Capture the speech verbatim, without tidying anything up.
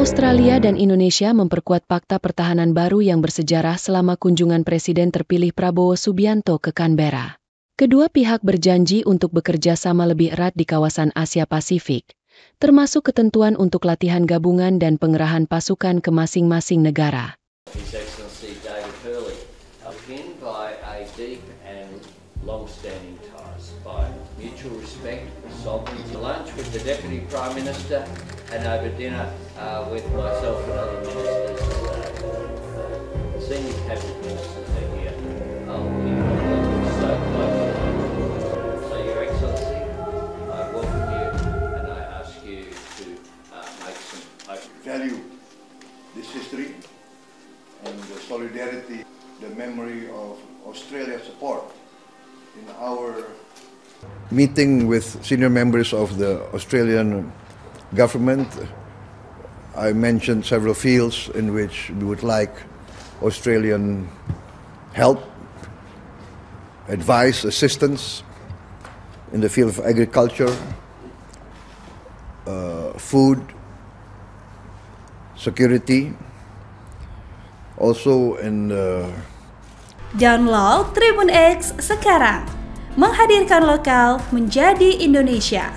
Australia dan Indonesia memperkuat pakta pertahanan baru yang bersejarah selama kunjungan Presiden terpilih Prabowo Subianto ke Canberra. Kedua pihak berjanji untuk bekerja sama lebih erat di kawasan Asia Pasifik, termasuk ketentuan untuk latihan gabungan dan pengerahan pasukan ke masing-masing negara. His Excellency David Hurley are pinned by a deep and long-standing ties, by mutual respect, sovereignty. Lunch with the Deputy Prime Minister and over dinner, uh, with myself and other ministers, uh, senior cabinet ministers are here. Um, we work so closely. So, Your Excellency, I welcome you and I ask you to, uh, make some open. Value this history and the solidarity, the memory of Australia's support in our meeting with senior members of the Australian government. I mentioned several fields in which we would like Australian help, advice, assistance in the field of agriculture, uh, food, security, also in, uh, Download Tribun X sekarang. Menghadirkan lokal menjadi Indonesia.